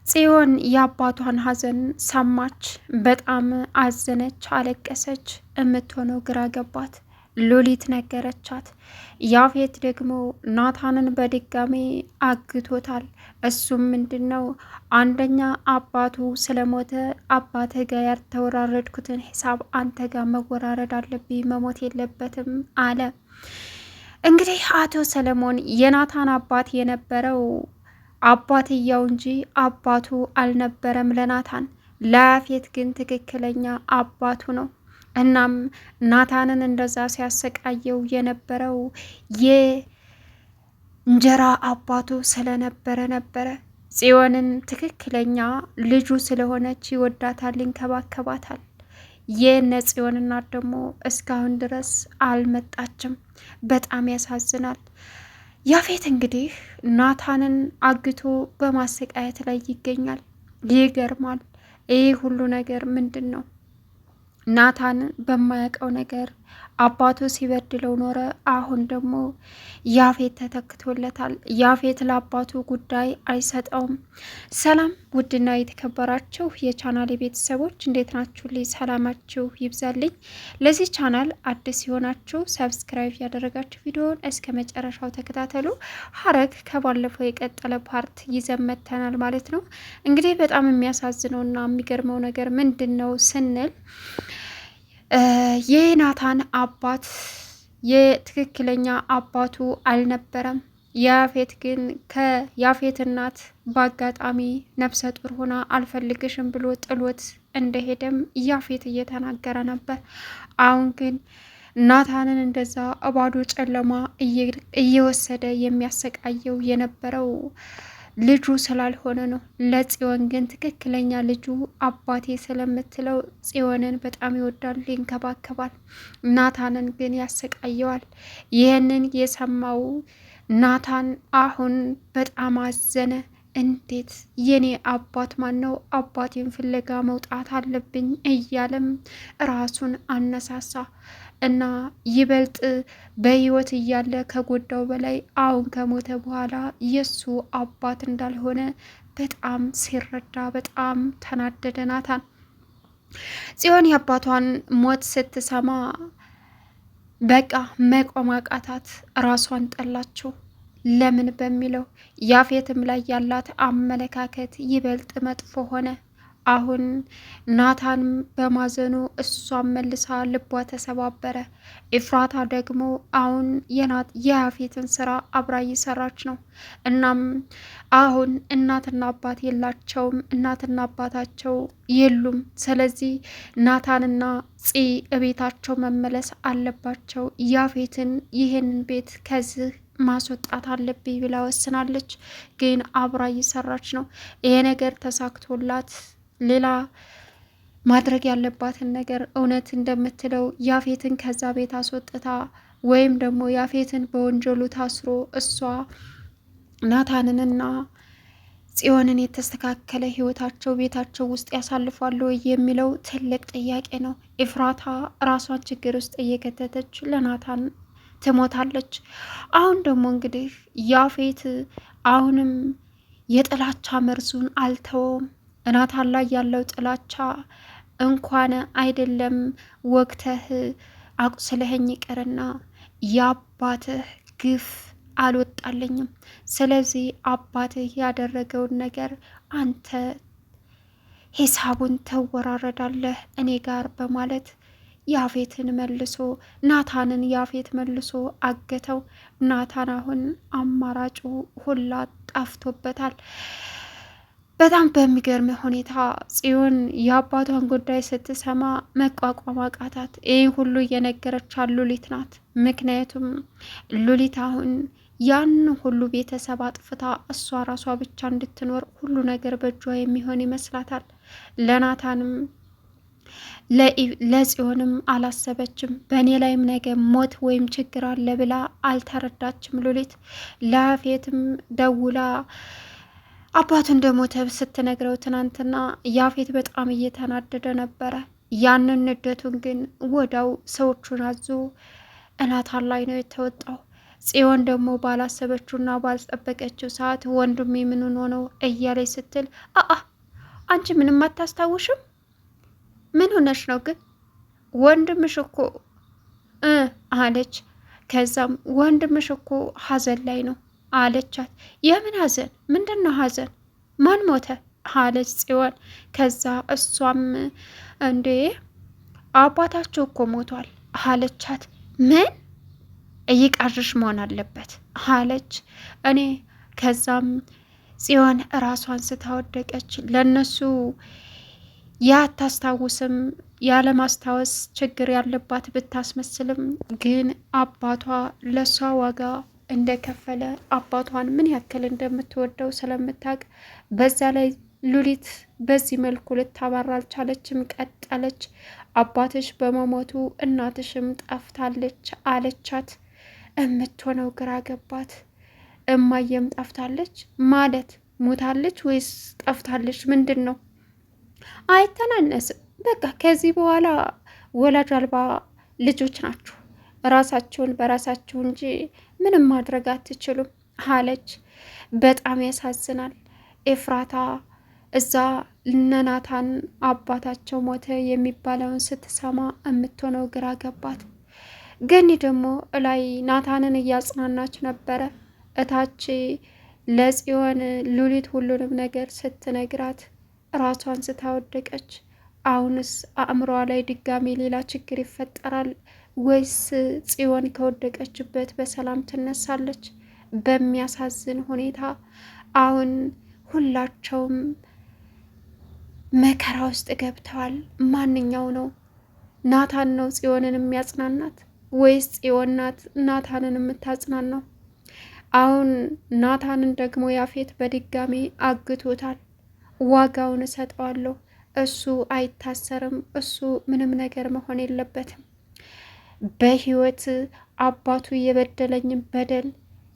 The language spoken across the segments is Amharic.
ጽዮን የአባቷን ሀዘን ሰማች። በጣም አዘነች፣ አለቀሰች። የምትሆነው ግራ ገባት። ሉሊት ነገረቻት። ያፌት ደግሞ ናታንን በድጋሜ አግቶታል። እሱም ምንድን ነው አንደኛ አባቱ ስለሞተ አባትህ ጋር ያልተወራረድኩትን ሂሳብ አንተ ጋር መወራረድ አለብኝ፣ መሞት የለበትም አለ። እንግዲህ አቶ ሰለሞን የናታን አባት የነበረው አባትየው እንጂ አባቱ አልነበረም ለናታን። ለያፌት ግን ትክክለኛ አባቱ ነው። እናም ናታንን እንደዛ ሲያሰቃየው የነበረው የእንጀራ አባቱ ስለነበረ ነበረ። ጽዮንን ትክክለኛ ልጁ ስለሆነች ይወዳታል፣ ይንከባከባታል። የነ ጽዮን እናት ደግሞ እስካሁን ድረስ አልመጣችም። በጣም ያሳዝናል። ያፌት እንግዲህ ናታንን አግቶ በማሰቃየት ላይ ይገኛል። ይገርማል። ይህ ሁሉ ነገር ምንድን ነው? ናታን በማያውቀው ነገር አባቱ ሲበድለው ኖረ። አሁን ደግሞ ያፌት ተተክቶለታል። ያፌት ለአባቱ ጉዳይ አይሰጠውም። ሰላም ውድና የተከበራችሁ የቻናል ቤተሰቦች እንዴት ናችሁ? ልይ ሰላማችሁ ይብዛልኝ። ለዚህ ቻናል አዲስ የሆናችሁ subscribe ያደረጋችሁ ቪዲዮን እስከ መጨረሻው ተከታተሉ። ሐረግ ከባለፈው የቀጠለ part ይዘን መጥተናል ማለት ነው። እንግዲህ በጣም የሚያሳዝነውና የሚገርመው ነገር ምንድን ነው ስንል የናታን አባት የትክክለኛ አባቱ አልነበረም። ያፌት ግን ከያፌት እናት በአጋጣሚ ነፍሰ ጡር ሆና አልፈልግሽም ብሎ ጥሎት እንደሄደም ያፌት እየተናገረ ነበር። አሁን ግን ናታንን እንደዛ እባዶ ጨለማ እየወሰደ የሚያሰቃየው የነበረው ልጁ ስላልሆነ ነው። ለጽዮን ግን ትክክለኛ ልጁ አባቴ ስለምትለው ጽዮንን በጣም ይወዳል፣ ይንከባከባል። ናታንን ግን ያሰቃየዋል። ይህንን የሰማው ናታን አሁን በጣም አዘነ። እንዴት የኔ አባት ማን ነው? አባቴን ፍለጋ መውጣት አለብኝ እያለም ራሱን አነሳሳ እና ይበልጥ በህይወት እያለ ከጎዳው በላይ አሁን ከሞተ በኋላ የሱ አባት እንዳልሆነ በጣም ሲረዳ በጣም ተናደደ ናታን። ጽዮን የአባቷን ሞት ስትሰማ በቃ መቆም አቃታት፣ ራሷን ጠላችው። ለምን በሚለው ያፌትም ላይ ያላት አመለካከት ይበልጥ መጥፎ ሆነ። አሁን ናታን በማዘኑ እሷን መልሳ ልቧ ተሰባበረ። ኤፍራታ ደግሞ አሁን የያፌትን ስራ አብራ እየሰራች ነው። እናም አሁን እናትና አባት የላቸውም፣ እናትና አባታቸው የሉም። ስለዚህ ናታንና ፂ እቤታቸው መመለስ አለባቸው። ያፌትን ይህንን ቤት ከዚህ ማስወጣት አለብኝ ብላ ወስናለች። ግን አብራ እየሰራች ነው። ይሄ ነገር ተሳክቶላት ሌላ ማድረግ ያለባትን ነገር እውነት እንደምትለው ያፌትን ከዛ ቤት አስወጥታ ወይም ደግሞ ያፌትን በወንጀሉ ታስሮ እሷ ናታንንና ጽዮንን የተስተካከለ ህይወታቸው ቤታቸው ውስጥ ያሳልፋሉ የሚለው ትልቅ ጥያቄ ነው። ኤፍራታ ራሷን ችግር ውስጥ እየከተተች ለናታን ትሞታለች። አሁን ደግሞ እንግዲህ ያፌት አሁንም የጥላቻ መርዙን አልተወውም። እናታን ላይ ያለው ጥላቻ እንኳን አይደለም ወግተህ አቁስለኸኝ ይቅርና የአባትህ ግፍ አልወጣልኝም። ስለዚህ አባትህ ያደረገውን ነገር አንተ ሂሳቡን ተወራረዳለህ እኔ ጋር በማለት ያፌትን መልሶ ናታንን ያፌት መልሶ አገተው። ናታን አሁን አማራጩ ሁላ ጠፍቶበታል። በጣም በሚገርም ሁኔታ ጽዮን የአባቷን ጉዳይ ስትሰማ መቋቋም አቃታት። ይህ ሁሉ እየነገረቻት ሉሊት ናት። ምክንያቱም ሉሊት አሁን ያን ሁሉ ቤተሰብ አጥፍታ እሷ ራሷ ብቻ እንድትኖር ሁሉ ነገር በእጇ የሚሆን ይመስላታል። ለናታንም ለጽዮንም አላሰበችም። በእኔ ላይም ነገ ሞት ወይም ችግር አለ ብላ አልተረዳችም ሉሊት። ለያፌትም ደውላ አባቱ እንደሞተ ስትነግረው ትናንትና ያፌት በጣም እየተናደደ ነበረ። ያንን ንደቱን ግን ወዳው ሰዎቹን አዞ እናታን ላይ ነው የተወጣው። ጽዮን ደግሞ ባላሰበችውና ባልጠበቀችው ሰዓት ወንድሜ ምን ሆኖ ነው እያለች ስትል አአ አንቺ ምንም አታስታውሽም? ምን ሆነሽ ነው ግን ወንድምሽ እኮ እ አለች። ከዛም ወንድምሽ እኮ ሀዘን ላይ ነው አለቻት። የምን ሀዘን? ምንድን ነው ሀዘን? ማን ሞተ? አለች ጽዮን። ከዛ እሷም እንዴ አባታቸው እኮ ሞቷል አለቻት። ምን እይቃዥሽ መሆን አለበት አለች። እኔ ከዛም ጽዮን እራሷን ስታወደቀች ለእነሱ ያታስታውስም ያለማስታወስ ችግር ያለባት ብታስመስልም ግን አባቷ ለእሷ ዋጋ እንደከፈለ አባቷን ምን ያክል እንደምትወደው ስለምታውቅ በዛ ላይ ሉሊት በዚህ መልኩ ልታባራ አልቻለችም። ቀጠለች። አባትሽ በመሞቱ እናትሽም ጠፍታለች አለቻት። እምትሆነው ግራ ገባት። እማየም ጠፍታለች ማለት ሞታለች ወይስ ጠፍታለች? ምንድን ነው? አይተናነስም። በቃ ከዚህ በኋላ ወላጅ አልባ ልጆች ናችሁ። ራሳችሁን በራሳችሁ እንጂ ምንም ማድረግ አትችሉም አለች። በጣም ያሳዝናል። ኤፍራታ እዛ እነ ናታን አባታቸው ሞተ የሚባለውን ስትሰማ የምትሆነው ግራ ገባት። ገኒ ደግሞ እላይ ናታንን እያጽናናች ነበረ። እታች ለጽዮን ሉሊት ሁሉንም ነገር ስትነግራት ራሷን ስታወደቀች። አሁንስ አእምሯ ላይ ድጋሚ ሌላ ችግር ይፈጠራል ወይስ ጽዮን ከወደቀችበት በሰላም ትነሳለች? በሚያሳዝን ሁኔታ አሁን ሁላቸውም መከራ ውስጥ ገብተዋል። ማንኛው ነው ናታን ነው ጽዮንን የሚያጽናናት ወይስ ጽዮን ናት ናታንን የምታጽናናው? አሁን ናታንን ደግሞ ያፌት በድጋሚ አግቶታል። ዋጋውን እሰጠዋለሁ፣ እሱ አይታሰርም፣ እሱ ምንም ነገር መሆን የለበትም። በህይወት አባቱ የበደለኝን በደል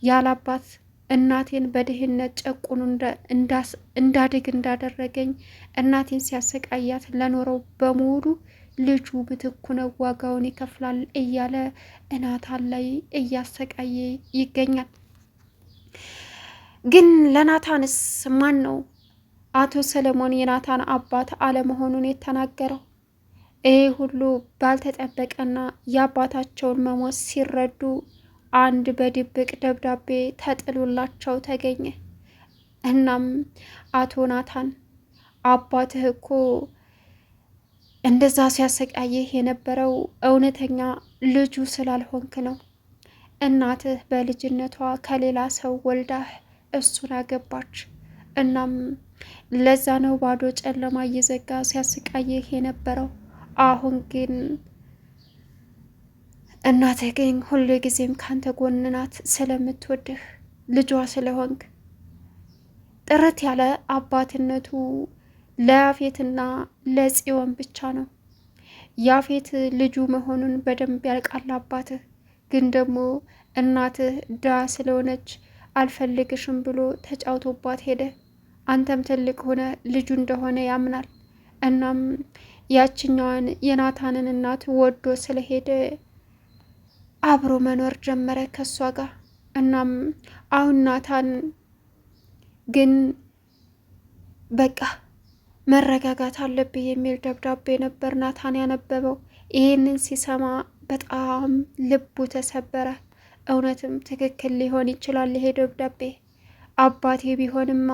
ያላባት እናቴን በድህነት ጨቁኑ እንዳድግ እንዳደረገኝ እናቴን ሲያሰቃያት ለኖረው በሙሉ ልጁ ምትኩ ነው፣ ዋጋውን ይከፍላል እያለ እናታን ላይ እያሰቃየ ይገኛል። ግን ለናታንስ ማን ነው አቶ ሰለሞን የናታን አባት አለመሆኑን የተናገረው? ይህ ሁሉ ባልተጠበቀና የአባታቸውን መሞት ሲረዱ አንድ በድብቅ ደብዳቤ ተጥሎላቸው ተገኘ። እናም አቶ ናታን አባትህ እኮ እንደዛ ሲያሰቃይህ የነበረው እውነተኛ ልጁ ስላልሆንክ ነው። እናትህ በልጅነቷ ከሌላ ሰው ወልዳህ እሱን አገባች። እናም ለዛ ነው ባዶ ጨለማ እየዘጋ ሲያሰቃይህ የነበረው። አሁን ግን እናትህ ግን ሁሉ ጊዜም ካንተ ጎን ናት፣ ስለምትወድህ ልጇ ስለሆንክ። ጥርት ያለ አባትነቱ ለያፌትና ለጽዮን ብቻ ነው። ያፌት ልጁ መሆኑን በደንብ ያውቃል። አባትህ ግን ደግሞ እናትህ ዳ ስለሆነች አልፈልግሽም ብሎ ተጫውቶባት ሄደ። አንተም ትልቅ ሆነ ልጁ እንደሆነ ያምናል። እናም ያችኛዋን የናታንን እናት ወዶ ስለሄደ አብሮ መኖር ጀመረ ከእሷ ጋር። እናም አሁን ናታን ግን በቃ መረጋጋት አለብህ የሚል ደብዳቤ ነበር ናታን ያነበበው። ይህንን ሲሰማ በጣም ልቡ ተሰበረ። እውነትም ትክክል ሊሆን ይችላል ይሄ ደብዳቤ። አባቴ ቢሆንማ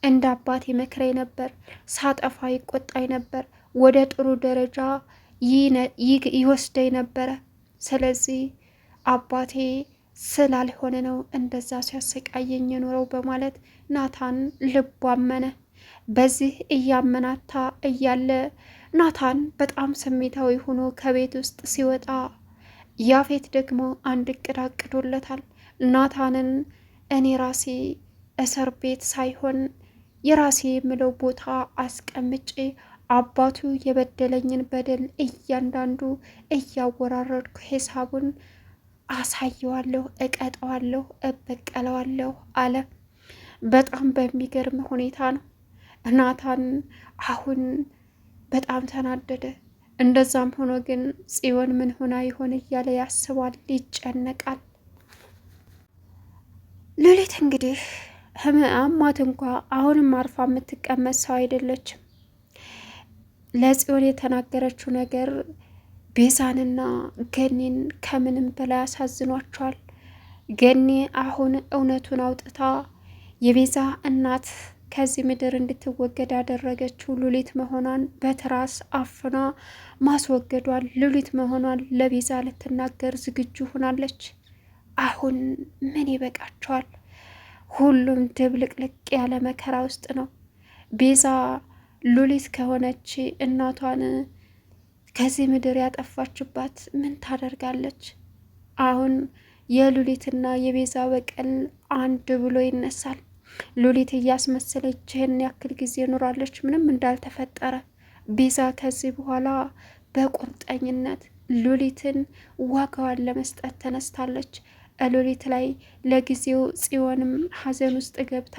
እንደ አባቴ መክረኝ ነበር፣ ሳጠፋ ይቆጣኝ ነበር፣ ወደ ጥሩ ደረጃ ይወስደኝ ነበረ። ስለዚህ አባቴ ስላልሆነ ነው እንደዛ ሲያሰቃየኝ የኖረው በማለት ናታን ልቡ አመነ። በዚህ እያመናታ እያለ ናታን በጣም ስሜታዊ ሆኖ ከቤት ውስጥ ሲወጣ ያፌት ደግሞ አንድ እቅድ አቅዶለታል። ናታንን እኔ ራሴ እስር ቤት ሳይሆን የራሴ የምለው ቦታ አስቀምጬ አባቱ የበደለኝን በደል እያንዳንዱ እያወራረድኩ ሂሳቡን አሳየዋለሁ፣ እቀጠዋለሁ፣ እበቀለዋለሁ አለ። በጣም በሚገርም ሁኔታ ነው ናታን አሁን በጣም ተናደደ። እንደዛም ሆኖ ግን ጽዮን ምን ሆና ይሆን እያለ ያስባል፣ ይጨነቃል። ሉሊት እንግዲህ አሟት እንኳ አሁንም አርፋ የምትቀመጥ ሰው አይደለችም። ለጽዮን የተናገረችው ነገር ቤዛንና ገኒን ከምንም በላይ አሳዝኗቸዋል። ገኒ አሁን እውነቱን አውጥታ የቤዛ እናት ከዚህ ምድር እንድትወገድ ያደረገችው ሉሊት መሆኗን በትራስ አፍና ማስወገዷን ሉሊት መሆኗን ለቤዛ ልትናገር ዝግጁ ሆናለች። አሁን ምን ይበቃቸዋል? ሁሉም ድብልቅልቅ ያለ መከራ ውስጥ ነው። ቤዛ ሉሊት ከሆነች እናቷን ከዚህ ምድር ያጠፋችባት ምን ታደርጋለች? አሁን የሉሊትና የቤዛ በቀል አንድ ብሎ ይነሳል። ሉሊት እያስመሰለች ይህን ያክል ጊዜ ኖራለች፣ ምንም እንዳልተፈጠረ። ቤዛ ከዚህ በኋላ በቁርጠኝነት ሉሊትን ዋጋዋን ለመስጠት ተነስታለች። ሉሊት ላይ ለጊዜው ጽዮንም ሀዘን ውስጥ ገብታ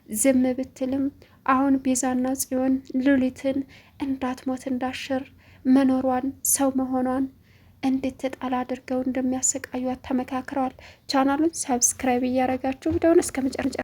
ዝም ብትልም አሁን ቤዛና ጽዮን ሉሊትን እንዳትሞት እንዳሽር መኖሯን ሰው መሆኗን እንድትጠላ አድርገው እንደሚያሰቃዩት ተመካክረዋል። ቻናሉን subscribe እያደረጋችሁ ቪዲዮውን እስከ መጨረሻ